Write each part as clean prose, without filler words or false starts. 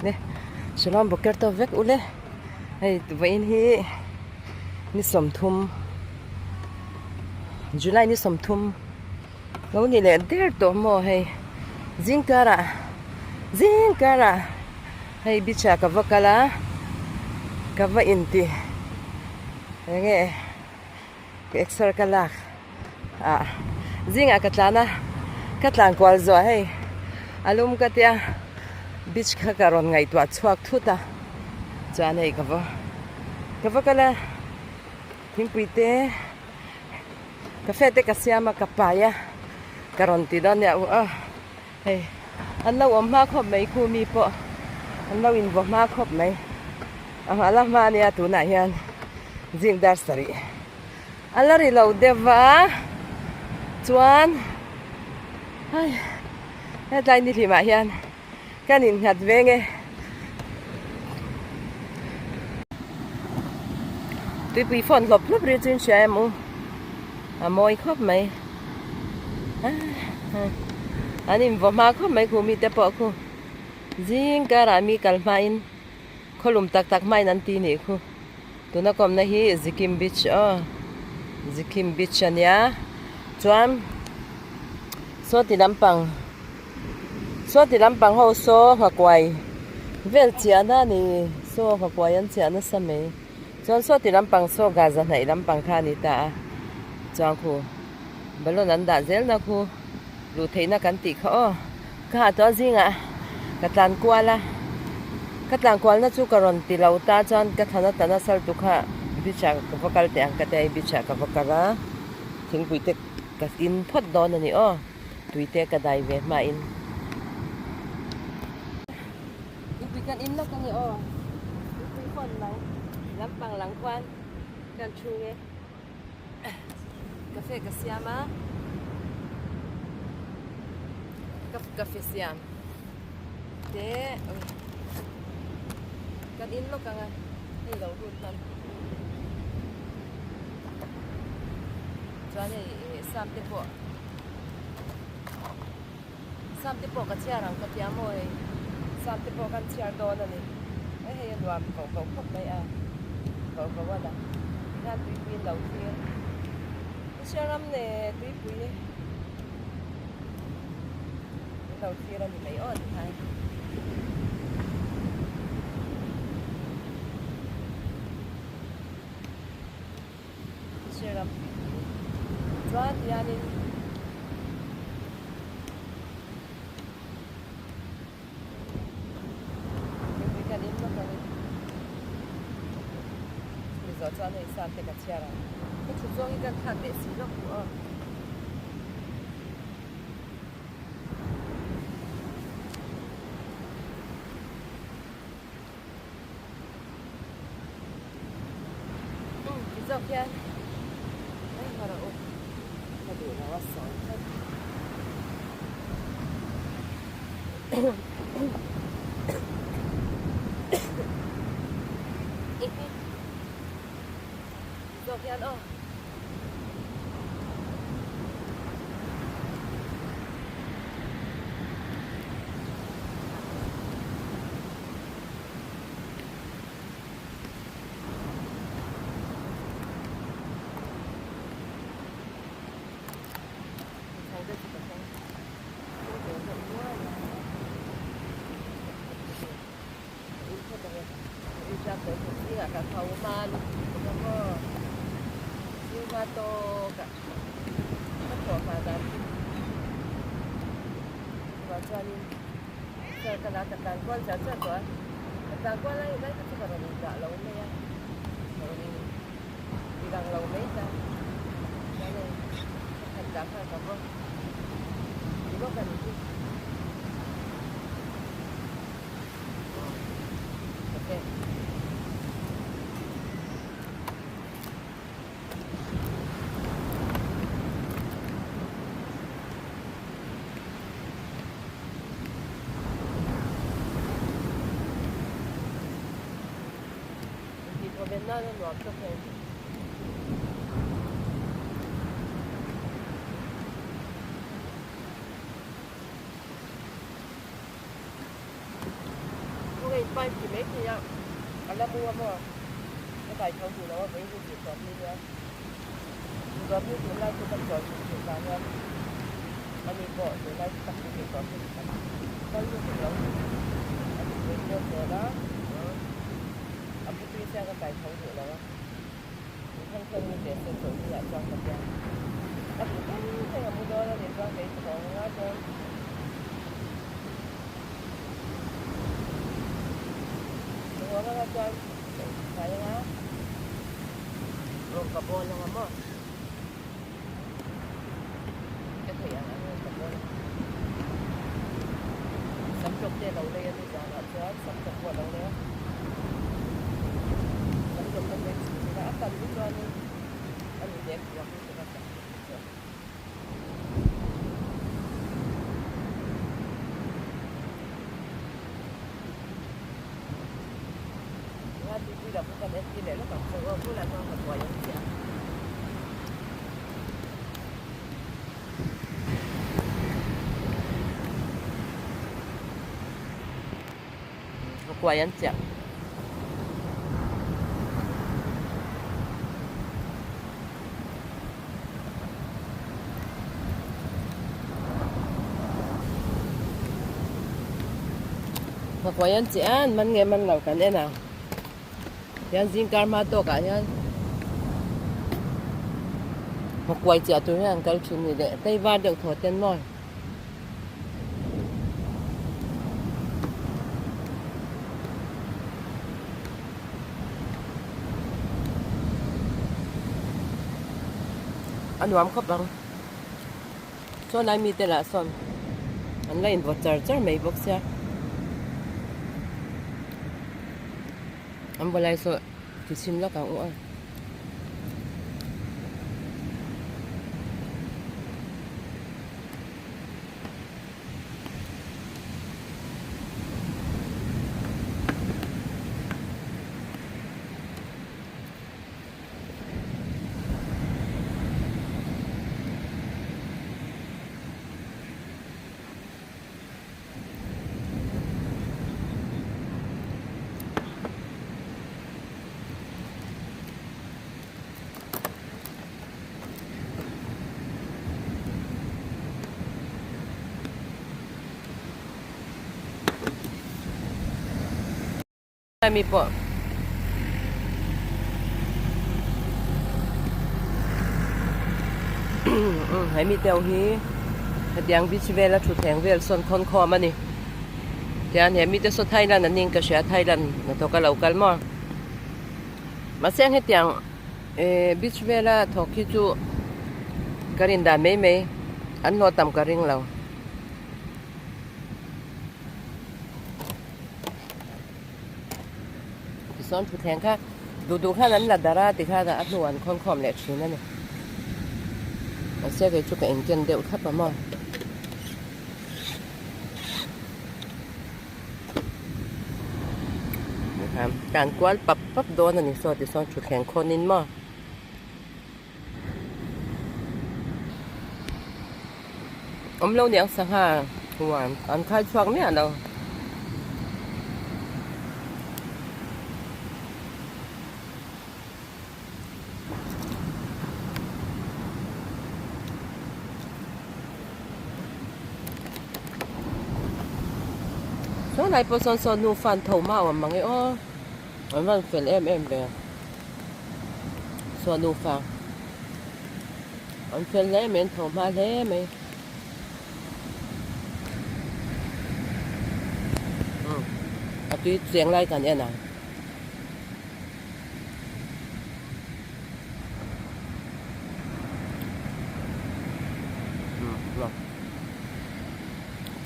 Le shalom boker tawk vek ule hei vawiin hi ni 30 July ni 30 lo ni leh der tawh maw hei zing karah zing karah hei beach ah ka va kal a ka va inti enge ka exer ka lak ah zingah ka tlan a ka tlan kual zuah hei a lum ka tia beach kha ka rawn ngaihtuah chhuak thut a chuan hei ka va ka va kal a thingpui te cafe te ka siam a ka pai a ka rawn ti dawn nia u a hei an lo awm hma khawp mai khu mi pawh an lo invaw hma khawp mai a nghah la hma ania tunah hian zing dar sarih. A la ri lo deuh va chuan hei hetlai ni hlimah hian kan innghat veng e. Tuipui phone hlawp hlawp ri chu in hria em u a mawi khawp mai an invaw hma khawp mai khu mite pawh khu zing karah mi kal hmain khawlum tak tak hmain an ti nih khu. Tuna kawmna hi Zikim Beach aw Zikim Beach a nia chuan saw ti lampang saw ti lampang ho saw nghakuai vel chiahna a ni saw nghakuai an chiah nasa mai chuan saw ti lampang saw Gaza hnaih lampang kha a ni ta a chuan khu balloon an dah zel na khu luh theihna kan tih kha aw. Ka hah tawh a zingah ka tlan kual a, ka tlan kualna chu ka rawn ti lo ta chuan ka thlan a tana sal tu kha beach ah ka va kal teh ang ka ti a, beach ah ka va kal a, thingpui te ka in phawt dawn a ni aw, tui te ka dai ve hmain. Thingpui kan in lawk a ni aw, thingpui hawn lang lampang lang khuan kan thu nge. Cafe ka siam a ka cafe siam te kan in lawk ang a hei lo lut hman chuan hei sam te pawh sam te pawh ka chhiar ang ka tia maw hei sam te pawh kan chhiar dawn a ni hei hei a nuam koh koh khawp mai a koh koh a la tikhan tuipui in lo thlir Russia ram leh tuipui in lo thlir a ni mai aw tikhan. Siram chuan hianin mipui kan in lawk angin chumi zawh chuan hei sam te ka chhiar ang ka thut zawng hi kan thlak leh si lawk duh a. Ti zawk hian mai har a awm ka duh lo a sawi tlat. Ti zawk hian aw. Ka tlan kual char char tawh a, ka tlan kual lai lai kha chu ka rawn indah lo mai a, ka rawn in ti lang lo mai ta, chuan hei ka khat dah khan ka va ti bawk a ni hi. Okay. Intih thawven nan a nuam tawk hei. a in pipe ti mai thei a, a la mu a maw? Ka kai tho duh lo a, vawiin hi zir tawp ni nia. Zir tawp ni tunlai chu kan chawi thin thin vang hian ani pawh tunlai chu tak chu zir tawp ni tak kal lutuk lo a ti pui zel zel a, a mutui chian ka kai tho duh lo a. Inthlang thlang ni teh se chawlhni ah chuan ka piang. A duh thleng thleng a mu dawn a nih chuan kei ka haw nga dawn. Ka haw nga chuan ka intifai anga rawn ka bawl anga maw. Ka theih ang ang rawn ka bawl ang. Sam ṭawk te a lo lei a ni zanah chuan sam ṭawk pawh a lo lei a. Sam ṭawk ka lei chhun ila a tam hi chuanin a ni lem duak lutuk a sam ṭawk hi chuan. Nga tuipui lam kha kan entir leh lawk ang chu aw tunah chuan ka buai ang chiah. Ka kuai an chiah. Ka kuai an chiah an man nge man lo kan en ang. Hian zingkar hma tawkah hian ka kuai chiah tur hian an kal thin ni leh tei var deuh thaw ten maw. A nuam khawp ang chuan lai mite lah sawn an la invaw char char mai bawk sia an vaw lai saw ti chhin lawk ang u a. Mi pawh he mi te ho hi hetiang beach vela thutthleng vel sawn khawn khawm a ni tihian he mite saw Thailand an niin ka hria Thailand hnathawk a lo kal maw mahse hetiang ehh beach vela thawk hi chu ka rin dan mai mai an hlawh tam ka ring lo. Tichuan thutthleng kha duh duh khan an la darh a tikhan a hnuah an khawn khawm leh thin a ni. Mahse kei chu ka inken deuh thlap a maw. Tikhan tlan kual pap pap dawn a ni saw tichuan thutthleng khawnin maw. Awm lo niang sangha huan an khai chhuak miah lo. Saw lai pawh sawn saw nufa an tho mau ang mang e aw an van fel em em ve. Saw nufa an fel hle mai an tho hma hle mai umm a tui cheng lai kan en ang.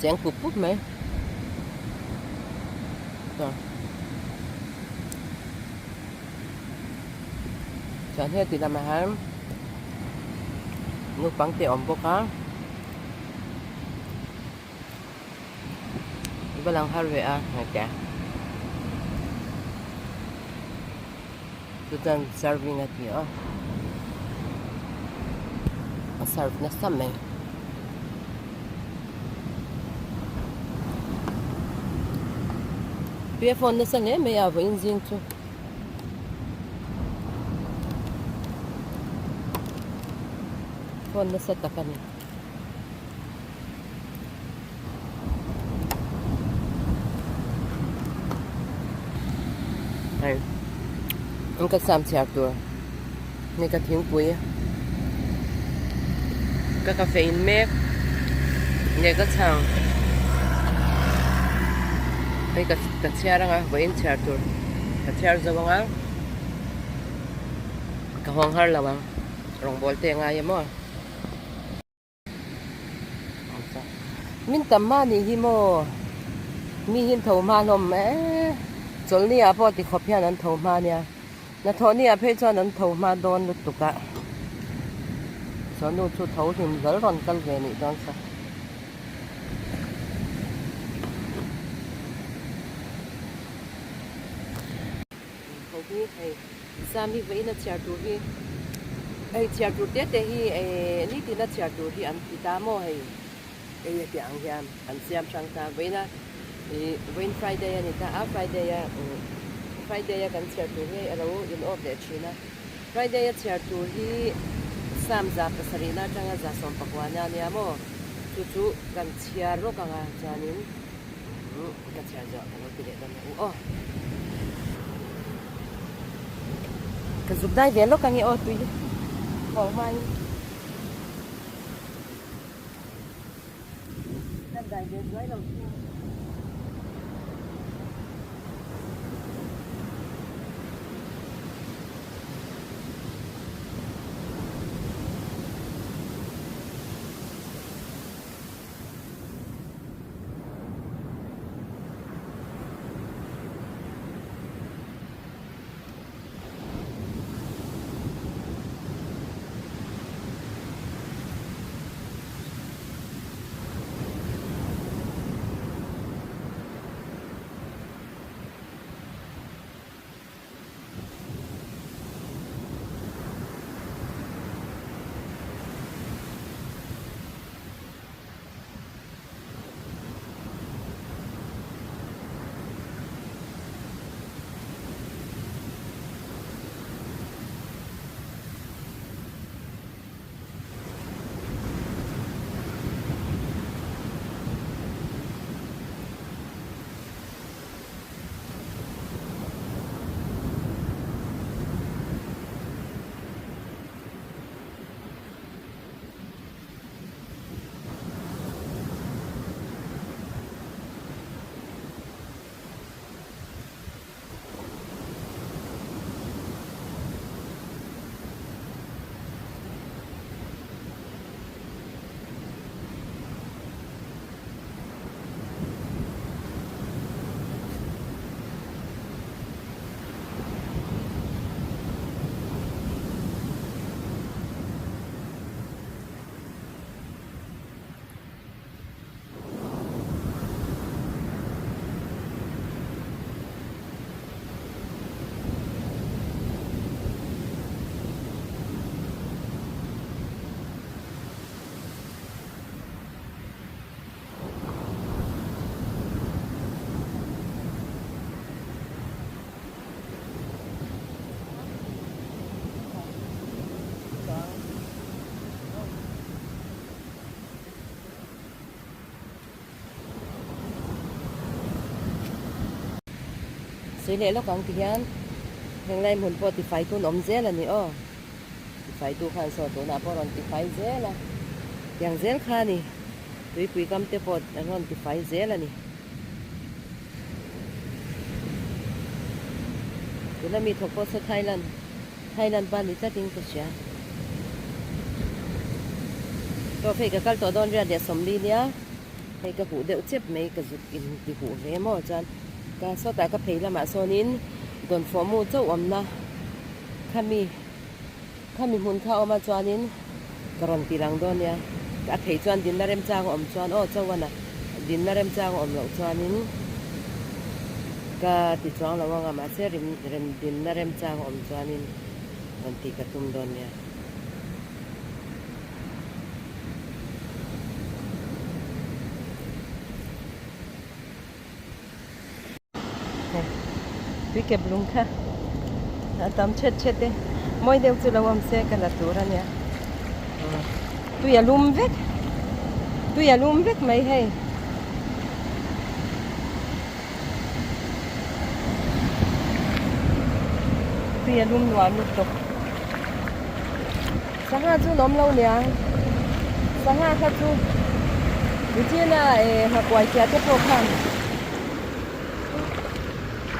Cheng pup pup mai. Chuan heti lamah hian naupang te a awm bawk a va lang har ve a hmeichhia chu chuan serving a ti a a serve nasa mai. Tui a phone nasa hle mai a vawiin zing chu. Phone nasa tak a ni. Hei an ka sam chhiar tur ni ka thingpui ka cafe in mek leh ka chhang hei ka ka chhiar anga vawiin chhiar tur ka chhiar zo anga ka hawng har lo ang rawngbawl te a ngai em aw. Min tam hma nih hi maw mi hi an tho hma hlawm e chawlhni ah pawh tikhawp hian an tho hma nia hnathawh ni ah phei chuan an tho hma dawn lutuk a chuan nu chu tho hlim zel rawn kal ve nih dawn sa. Ho hi hei sam hi vawiin a chhiar tur hi hei chhiar tur te te hi eh nitin a chhiar tur hi an ti ta maw hei hei heti ang hian an siam hrang ta vawiin a ih vawiin friday a ni ta a friday a friday a kan chhiar tur hi a lo in off leh thin a friday a chhiar tur hi sam za pasarih na atanga za sawmpakua na ania maw chu chu kan chhiar rawk ang a chuanin Ka chhiar zawh ka lo ti leh dawn u aw. Ka zuk dai ve lawk ange aw tui vawng hmain. Ka dai ve zuai lo chu. Sawi leh lawk ang ti hian henglai hmun pawh tifai tun awm zel a ni aw. Tifai tu khan saw tunah pawh rawn tifai zel a. Tiang zel kha a ni. Tuipui kam te pawh an rawn tifai zel a ni. Tuna mi thawk pawh saw Thailand Thailand pa ni tlatin ka hria. Tawp hei ka kal tawh dawn riat leh sawmli nia hei ka huh deuh chep mai ka zuk in ti huh ve maw chuan ka sawtah ka phei lamah sawnin dawnfawh mu chauh awmna khami khami hmun kha awm a chuanin ka rawn ti lang dawn nia a thei chuan dinna remchang a awm chuan aw chauhana dinna remchang a awm loh chuanin ka ti chuang lo ang a mahse rem rem dinna remchang a awm chuanin rawn tih ka tum dawn nia. Hei tui kep lung kha a tam thet thet e mawi deuh chu lo awm se ka la tur a nia tui a lum vek tui a lum vek mai hei. Tui a lum nuam lutuk sangha chu an awm lo niang sangha kha chu nichina eh nghakuai chiah te pawh khan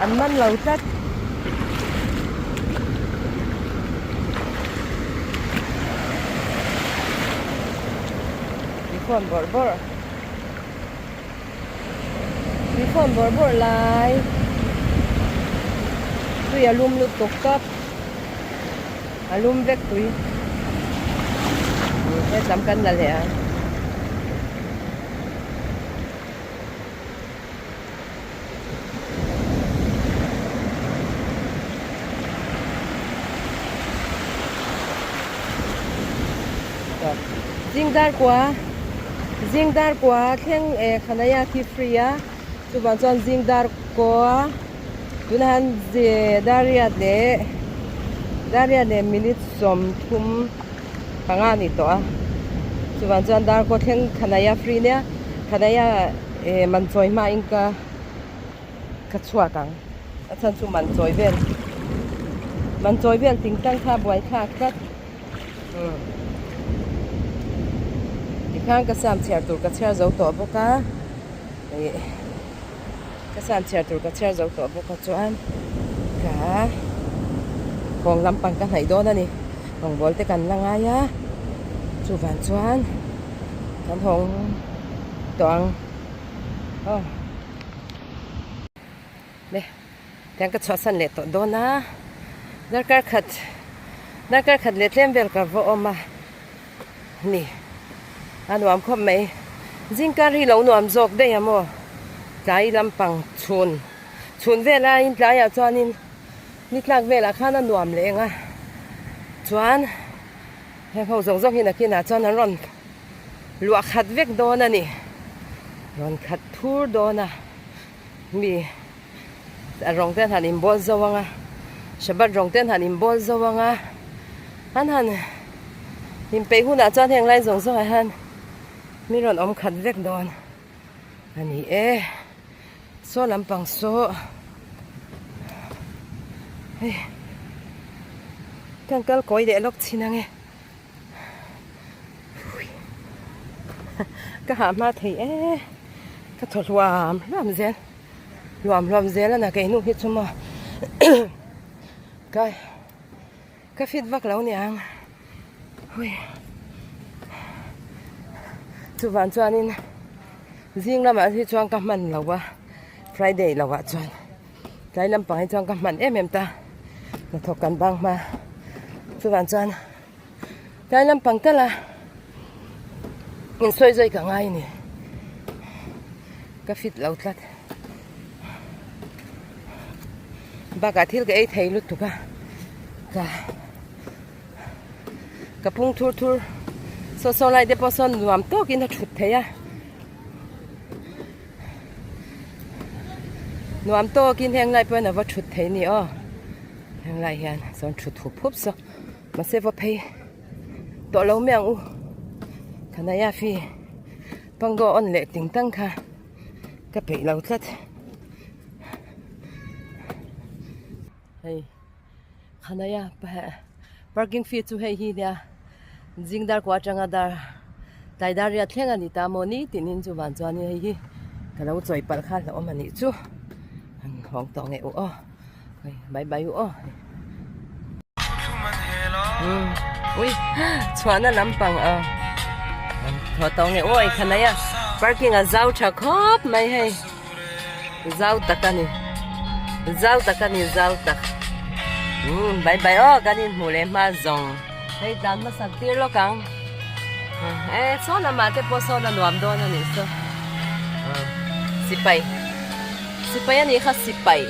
an man lo tlat. Tui bawrh bawrh. Tui fawn bawrh bawrh lai tui a lum lutuk tawp a lum vek tui hetlam kan la leh ang. Zing dar kua zing dar kua thleng eh khanaya khi free a chuvang chuan zing dar kua tunah hian dar riat leh dar riat leh minute 30 panga a ni tawh a chuvang chuan dar kua thleng khanaya free nia khanaya eh man chawi hmain ka ka chhuak ang a chhan chu man chawi vel man chawi vel ting tang kha buai thlak tlat. Tikhan ka sam chhiar tur ka chhiar zo tawh bawk a ih ka sam chhiar tur ka chhiar zo tawh bawk a chuan ka kawng lampang ka hnaih dawn a ni rawngbawl te kan la ngai a chuvang chuan kan hawng tawh ang aw. Le tiang ka chhuahsan leh tawh dawn a darkar khat darkar khat leh tlem vel ka va awm a ni a nuam khawp mai zingkar hi lo nuam zawk daih a maw tlai lampang chhun chhun vel aiin tlaiah chuanin ni tlak velah khan a nuam leh eng a chuan heng ho zawng zawng hi nakinah chuan an rawn luah khat vek dawn a ni rawn khat thur dawn a. Mi a rawng te an han inbawl zo ang a Shabbat rawng te an han inbawl zo ang a an han inpeih hunah chuan heng lai zawng zawngah hian mi rawn awm khat vek dawn a ni e saw lampang saw hei kan kal kawi leh lawk chin ang e Ka hah hma thei e ka thaw hluam hluam zel hluam hluam zel a na kei nu hi chu maw ka ka fit vak lo niang hui chuvang chuanin zing lamah hi chuan ka hman lo a friday lo ah chuan. Tlai lampang hi chuan ka hman em em ta hnathawk kan bang hma chuvang chuan tlai lampang tal a insawi zawi ka ngai a ni ka fit lo tlat bakah thil ka ei thei lutuk a ka ka phung thur thur saw saw lai te pawh sawn nuam tawkin a thut theih a. Nuam tawkin heng lai pawhin a va thut thei ni aw heng lai hian sawn thut hup hup saw mahse va phei tawh lo mai ang u khanaya fi pango on leh ting tang kha ka peih lo tlat hei. Khanaya parking fee chu hei hi nia zing dar kua atanga dar tlai dar riat thleng a ni ta maw ni tinin chu van chuan hei hi ka lo chawi palh kha hlauhawm a nih chu an hawng tawh ngei u aw hei bye bye u aw umm ui chhuahna lampang a thaw tawh ngei awi khanaya parking a zau tha khawp mai hei. Zau tak a ni zau tak a ni zau tak umm bai bai aw kan inhmuh leh hma zawng hei tlan hmasak tir lawk ang e saw lamah te pawh sawn a nuam dawn a nih saw sipai sipai a nih kha sipai.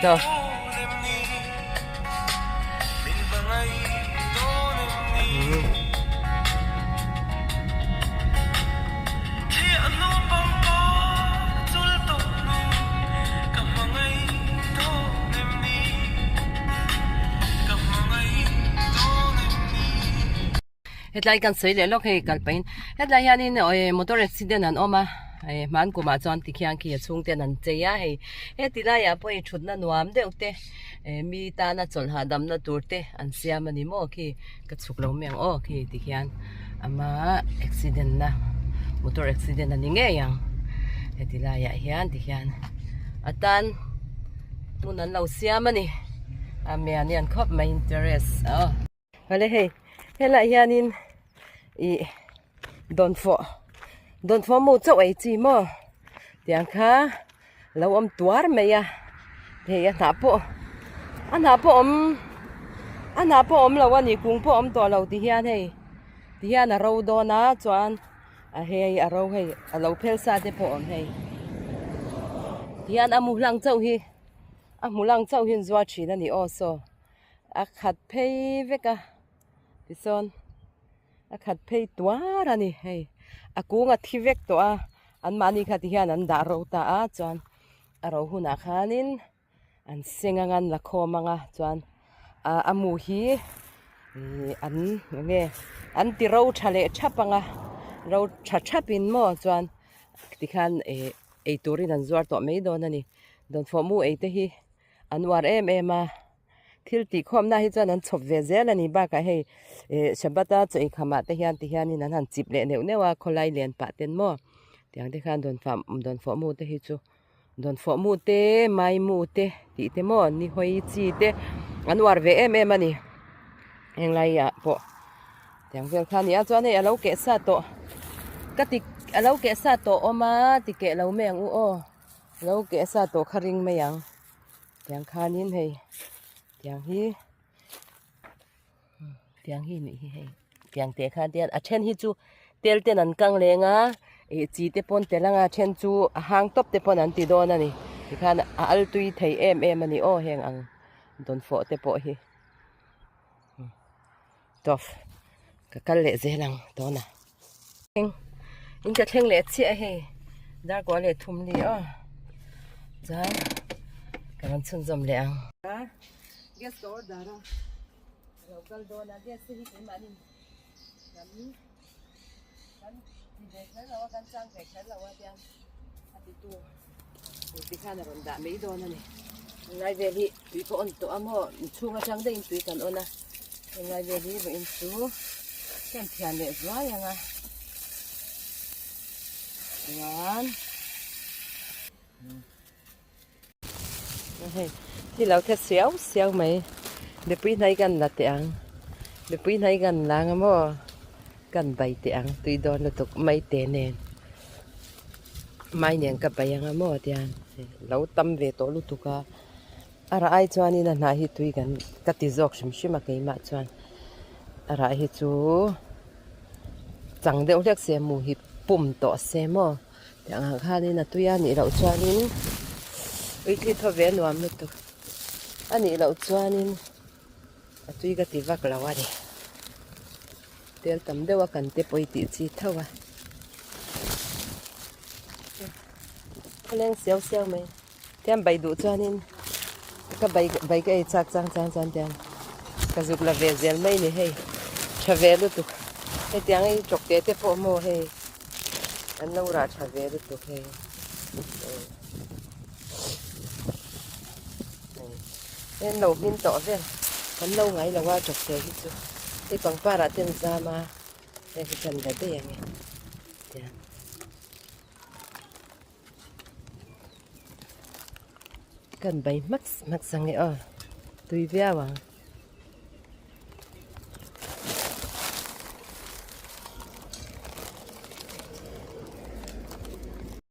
Tawh. Hetlai kan sawi leh lawk hei kal pahin hetlai hianin eh motor accident an awm a eh hman kumah chuan tikhian khi a chhungten an chei a hei heti laiah pawh hei thutna nuam deuh te eh mi tana chawlh hahdamna tur te an siam a ni maw khi ka chhuk lo mai ang aw khi tikhian ama accident na motor accident a ni ngei ang heti laiah hian tikhian a tan hmun an lo siam a ni a mian hian khawp mai interest aw. Vale hei helaiah hianin ih dawnfawh dawnfawh mu chauh ei chi maw tiang kha lo awm tuar mai a hei a hnah pawh a hnah pawh awm a hnah pawh awm lo a ni kung pawh awm tawh lo ti hian hei ti hian a ro dawn a chuan a hei a ro hei a lo phel sa te pawh awm hei ti hian a mu hlang chauh hi a hmu lang chauh hi an zuar thin a ni aw saw. A khat phei vek a tichuan a khat phei tuar a ni hei a kung a thi vek tawh a anmahni kha ti hian an dah ro ta a chuan a ro hunah khanin an seng anga an la khawm anga chuan ah a mu hi ih an eng nge an ti ro tha leh thap anga ro tha thapin maw chuan tikhan eh ei turin an zuar tawh mai dawn a ni dawnfawh mu ei te hi. An uar em em a, thil tih khawmna hi chuan an chhawp ve zel a ni bakah hei eh Shabbat a chaw inkhamah te hian ti hianin an han chip leh neuh neuh a khawlai lian pah ten maw tiang te khan dawnfah dawnfawh mu te hi chu dawnfawh mu te mai mu te tih te maw ni hawi chi te an uar ve em em a ni henglai ah pawh tiang vel kha a ni a chuan hei a lo keh sa tawh ka ti a lo keh sa tawh awm a ti keh lo mai ang u aw. Lo keh sa tawh kha ring mai ang tiang khanin hei tiang hi tiang hi nih hi hei tiang teh khan te a then hi chu tel ten an kang leng a ih chi te pawn tel anga a then chu a hang tawp te pawn an ti dawn a ni tikhan a al tui thei em em a ni aw heng ang dawnfawh te pawh hi tawp ka kal leh zel ang tawna. In ka thleng leh chiah a hei darkua leh thum ni aw chuan ka rawn chhunzawm leh ang. Gas ka order a ka lo kal dawn a gas te hi keimahni kan kan ti ve kher lo a kan chang ve kher lo a tiang a titu tur ti khan a rawn dah mai dawn a ni. Helai vel hi tui ka on tawh a maw inchhung atang daihin tui kan on a helai vel hi vawiin chu heng thian leh zuai ang a chuan hei hi lo the siau siau mai mipui hnai kan la teh ang mipui hnai kan la ang a maw kan bai teh ang tui dawn lutuk mai te nen. Mai nen ka paih ang a maw tian lo tam ve tawh lutuk a a rah ai chuanin a hnah hi tui kan ka ti zawk hrim hrim a keimah chuan a rah hi chu chang deuh hlek se mu hi pum tawh se maw tiang ang khanin a tui a nih loh chuanin uithli thaw ve nuam lutuk a nih loh chuanin a tui ka ti vak lo a ni. Tel tam deuh a kan te pawi tih chi tho a. Khawleng siau siau mai. Tiang bai duh chuanin ka bai bai ka ei chak chang chang chuan tiang ka zuk la ve zel mai ni hei. Tha ve lutuk. Hei tiang hei chawk te te pawh maw hei an lo rah tha ve lutuk hei. Hei an lo hmin tawh vel kan lo ngai lo a chawk te hi chu hei pangpar ah te an zam a hei hi chuan la daih ang e tiang kan bai hmak hmak sang e aw tui viau ang.